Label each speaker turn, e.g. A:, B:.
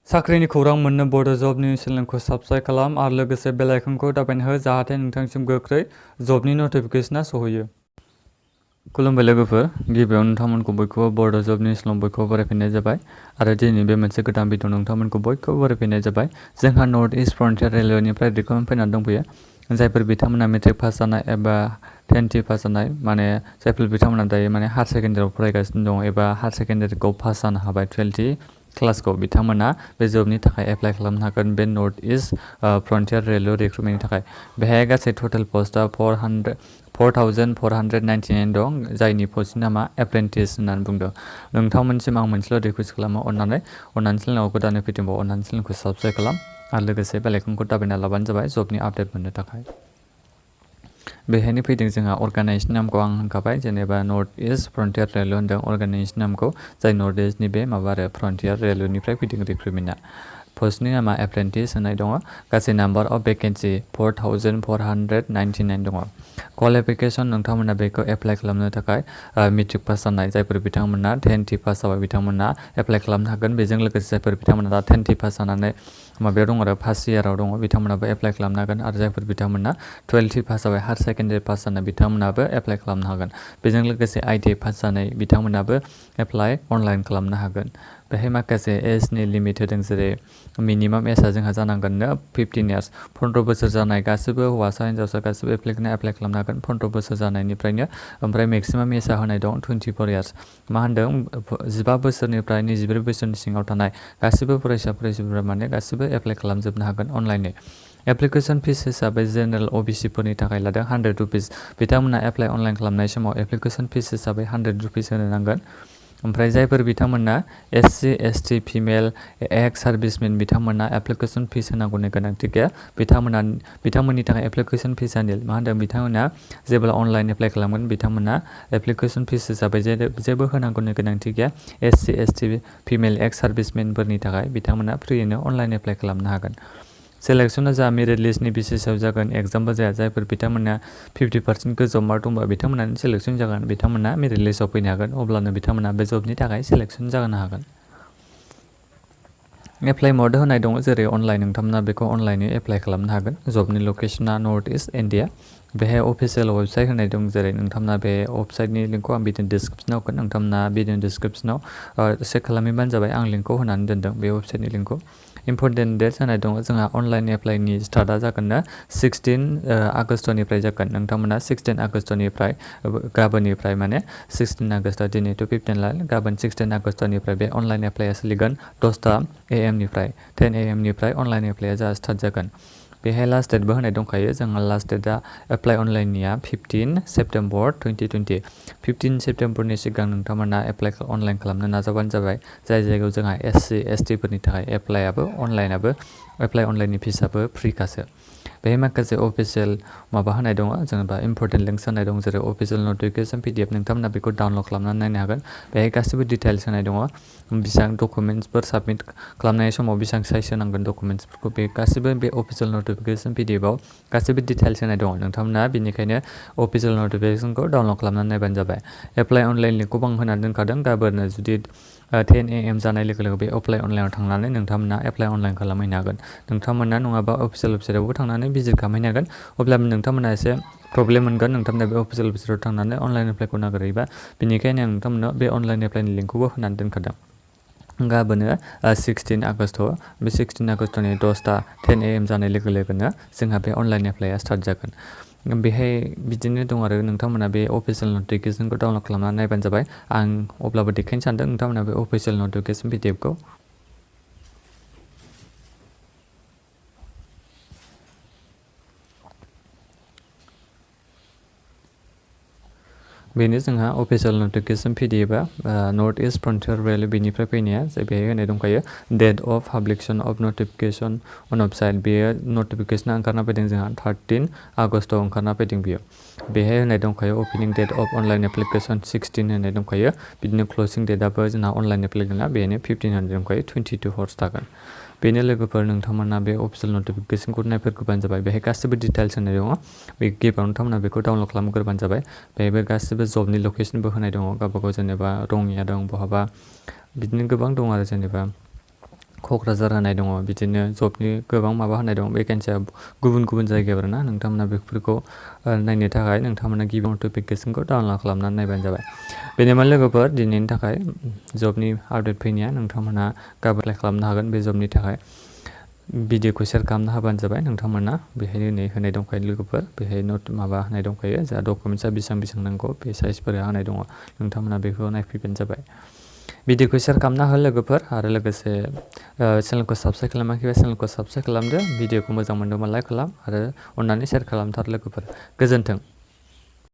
A: साख्रिनि खौरां मोननो बड' जबनि चेनेलखौ साबस्क्राइब खालाम आरो लोगोसे बेल आइकनखौ दाबायना हो जाहाथे नोंथांसिम गोख्रै जबनि नटिफिकेसना सहैयो। खुलुमबाय लोगोफोर, गिबियाव नोंथांमोनखौ बयखौबो बड' जबनि चेनेलाव बयखौबो बरायफिननाय जाबाय आरो दिनै बे मोनसे गोदान भिडिअ नोंथांमोनखौ बयखौबो बरायफिननाय जाबाय। जोंहा नर्थ इस्ट फ्रन्टियार रेलवेनिफ्राय रिक्रुटमेन्ट फैनानै दंफैयो। जायफोर बिथांमोना मेट्रिक पास जानाय एबा 10th पास जानाय माने जायफोर बिथांमोना दायो माने हायार सेकेन्डारियाव फरायगासिनो दं एबा हायार सेकेन्डारिखौ पास जानो हाबाय 12th क्लासखौ बिथांमोना बे जबनि थाखाय एप्लाइ खालामनो हागोन बे नर्थ इस्ट फ्रन्टियार रेलवे रिक्रुटमेन्टनि थाखाय। बेहाय गासै टटेल पस्टआ 4,499 दं, जायनि पस्टनि नामा एप्रेन्टिस होननानै बुंदों। नोंथांमोनसिम आं मोनसेल' रिकुवेस्ट खालामो, अननानै चेनेलाव गोदानै फैदोंबा अननानै चेनेलखौ साबस्क्राइब खालाम आरो लोगोसे बेल आइकनखौ दाबायना लाबानो जाबाय जबनि आपडेट मोननो थाखाय। बेहायनो फैदों जोंहा अर्गानाइजेसन नामखौ आं होनखाबाय, जेनेबा नर्थ इस्ट फ्रन्टियार रेलवे होनदों अर्गानाइजेसन नामखौ, जाय नर्थ इस्टनि बे माबा आरो फ्रन्टियार रेलवेनिफ्राय फैदों रिक्रुटमेन्टआ। पस्टनि नामा एप्रेन्टिस होननाय दङ। गासै नाम्बार अफ भेकेन्सि 4,499 दङ। क्वालिफिकेसन नोंथांमोना बेखौ एप्लाइ खालामनो थाखाय मेट्रिक पास जानाय जायफोर बिथांमोना 10th पास जाबाय बिथांमोना एप्लाइ खालामनो हागोन। बेजों लोगोसे जायफोर बिथांमोना दा 10th पास जानानै माबायाव दङ आरो फार्स्ट इयाराव दङ बिथांमोनाबो एप्लाइ खालामनो हागोन आरो जायफोर बिथांमोना 12th पास जाबाय हायार सेकेन्डारि पास जानाय बिथांमोनाबो एप्लाइ खालामनो हागोन। बेजों लोगोसे ITI पास जानाय बिथांमोनाबो एप्लाइ अनलाइन खालामनो हागोन। बेहाय माखासे एजनि लिमिट होदों, जेरै मिनिमाम एजआ जोंहा जानांगोननो 15 इयार्स। 15 बोसोर जानाय गासैबो हौवासा हिन्जावसा गासैबो एप्लिकेन्टआ एप्लाइ खालामनो हागोन 15 बोसोर जानायनिफ्रायनो। ओमफ्राय मेक्सिमाम एजआ होनाय दं 24 इयार्स। मा होनदों 15 बोसोरनिफ्राय 24 बोसोरनि सिङाव थानाय गासैबो फरायसाफोरा माने गासैबो एप्लाइ खालामजोबनो हागोन अनलाइनै। एप्लिकेसन फिस हिसाबै जेनेरेल OBC फोरनि थाखाय लादों 100 रुपिस। बिथांमोना एप्लाइ अनलाइन खालामनाय समाव एप्लिकेसन फिस हिसाबै 100 रुपिस होनो नांगोन। ओमफ्राय जायफोर बिथांमोना SC ST फिमेल एक्स सार्भिसमेन बिथांमोना एप्लिकेसन फिस होनांगौनि गोनांथि गैया। बिथांमोननि थाखाय एप्लिकेसन फिसआ निल। मा होनदों बिथांमोना जेब्ला अनलाइन एप्लाइ खालामगोन बिथांमोना एप्लिकेसन फिस हिसाबै जेबो होनांगौनि गोनांथि गैया। SC ST फिमेल एक्स सार्भिसमेनफोरनि थाखाय बिथांमोना फ्रियैनो अनलाइन एप्लाइ खालामनो हागोन। सेलेक्सना जा मेरिट लिस्टनि बेसिसाव जागोन, एग्जामबो जाया। जायफोर बिथांमोना 50% गोजौ मार्क दंबा बिथांमोनानो सेलेक्सन जागोन, बिथांमोना मेरिट लिस्टआव फैनो हागोन, अब्लानो बिथांमोना बे जबनि थाखाय सेलेक्सन जानो हागोन। एप्लाइ मड होनाय दङ, जेरै अनलाइन नोंथांमोना बेखौ अनलाइनै एप्लाइ खालामनो हागोन। जबनि लकेसना नर्थ इस्ट इन्डिया। बेहाय अफिसियेल वेबसाइट होनाय दं, जेरै नोंथांमोना बे वेबसाइटनि लिंकखौ आं भिडिअ डिसक्रिपसनाव होगोन, नोंथांमोना भिडिअ डिसक्रिपसनाव चेक खालामहैबानो जाबाय। आं लिंकखौ होनानै दोनदों बे वेबसाइटनि लिंकखौ। इम्परटेन्ट डेट्स होनाय दङ, जोंहा अनलाइन एप्लाइनि स्टार्टआ जागोननो 16 आगष्टनिफ्राय जागोन। नोंथांमोना 16 आगष्टनिफ्राय गाबोननिफ्राय माने 16 आगष्टआ दिनैथ' 15 लायो, गाबोन 16 आगष्टनिफ्राय बे अनलाइन एप्लाइआ सोलिगोन 10टा AM निफ्राय 10 AM निफ्राय अनलाइन एप्लाइआ जा स्टार्ट जागोन। बेहाय लास्ट डेटबो होनाय दंखायो, जोंहा लास्ट डेटआ एप्लाइ अनलाइननिया 15 सेप्टेम्बर 2020। 15 सेप्टेम्बरनि सिगां नोंथांमोना एप्लाइ अनलाइन खालामनो नाजाबानो जाबाय। जाय जायगायाव जोंहा SC ST फोरनि थाखाय एप्लाइ अनलाइननि फिसआबो फ्रिखासो। बेहाय माखासे अफिसियेल माबा होनाय दङ, जेनेबा इम्परटेन्ट लिंक्स होनाय दं, जेरै अफिसियेल नटिफिकेसन PDF नोंथांमोना बेखौ डाउनलड खालामनानै नायनो हागोन। बेहाय गासैबो डिटेल्स होनाय दङ, बेसेबां डकुमेन्टसफोर साबमिट खालामनाय समाव बेसेबां साइज होनांगोन डकुमेन्टसफोरखौ, बे गासैबो बे अफिसियेल नटिफिकेसन PDFआव गासैबो डिटेल्स होनाय दङ। नोंथांमोना बेनिखायनो अफिसियेल नटिफिकेसनखौ डाउनलड खालामनानै नायबानो जाबाय। एप्लाइ अनलाइन लिंकखौबो आं होनानै दोनखादों। गाबोननो जुदि 10 AM जानाय लोगो लोगो बे एप्लाइ अनलाइनाव थांनानै नोंथांमोना एप्लाइ अनलाइन खालामहैनो हागोन। नोंथांमोना नङाबा अफिसियेल वेबसाइटआवबो थांनानै भिजिट खालामहैनो हागोन। अब्लाबो नोंथांमोना एसे प्रब्लेम मोनगोन, नोंथांमोना बे अफिसियेल वेबसाइटआव थांनानै अनलाइन एप्लाइखौ नागिरहैबा। बेनिखायनो आं नोंथांमोननो बे अनलाइन एप्लाइनि लिंकखौबो होनानै दोनखादों। गाबोनो 16 आगष्ट, बे 16 आगष्टनि 10 AM जानाय लोगो लोगोनो जोंहा बे अनलाइन एप्लाइआ स्टार्ट जागोन। बेहाय बिदिनो दं आरो नोंथांमोना बे अफिसियेल नटिफिकेसनखौ डाउनलड खालामनानै नायबानो जाबाय। आं अब्लाबो देखायनो सानदों नोंथांमोना बे अफिसियेल नटिफिकेसन PDFखौ। बेनो जोंहा अफिसियेल नटिफिकेसन PDFआ नर्थ इस्ट फ्रन्टियार रेलवे बेनिफ्राय फैनाया, जाय बेहाय होनाय दंखायो date of publication of notification on website. बेयो नटिफिकेसना ओंखारना फैदों जोंहा 13 आगष्टआव ओंखारना फैदों बियो। बेहाय होनाय दंखायो opening date of online application 16 होनाय दंखायो। बिदिनो क्लसिं डेटआबो जोंहा अनलाइन एप्लिकेसना बेनो 15 होनाय दंखायो, 22 हर्स थागोन। बेनो लोगोफोर, नोंथांमोना बे अफिसियेल नटिफिकेसनखौ नायफैग्रोबानो जाबाय। बेहाय गासैबो डिटेल्स होनाय दङ। बे गिबियाव नोंथांमोना बेखौ डाउनलड खालामग्रोबानो जाबाय। बेहायबो गासैबो जबनि लकेसनबो होनाय दङ, गावबागाव जेनेबा रङिया दं, बहाबा बिदिनो गोबां दं आरो जेनेबा क'क्राझार होनाय दङ बिदिनो जबनि गोबां माबा होनाय दङ भेकेन्सिया गुबुन गुबुन जायगायाव आरोना नोंथांमोना बेफोरखौ नायनो थाखाय नोंथांमोना गिबियाव नटिफिकेसनखौ डाउनल'ड खालामनानै नायबानो जाबाय। बेनिफ्राय लोगोफोर दिनैनि थाखाय जबनि आपडेट फैनाया नोंथांमोना गाबोन एप्लाइ खालामनो हागोन बे जबनि थाखाय भिडिअखौ शेयार खालामना होबानो जाबाय नोंथांमोना बेहाय नै होनाय दंखायो लोगोफोर बेहाय माबा होनाय दंखायो जा डकुमेन्टसा बेसेबां नांगौ बे साइजफोरा होनाय दङ नोंथांमोना बेखौ नायफैबानो जाबाय। भिडिअखौ शेयार खालामना हो लोगोफोर आरो लोगोसे चेनेलखौ साबस्क्राइब खालामाखैबा चेनेलखौ साबस्क्राइब खालामदो भिडिअखौ मोजां मोनदोंबा लाइक खालाम आरो अननानै शेयार खालामथार लोगोफोर गोजोन्थों।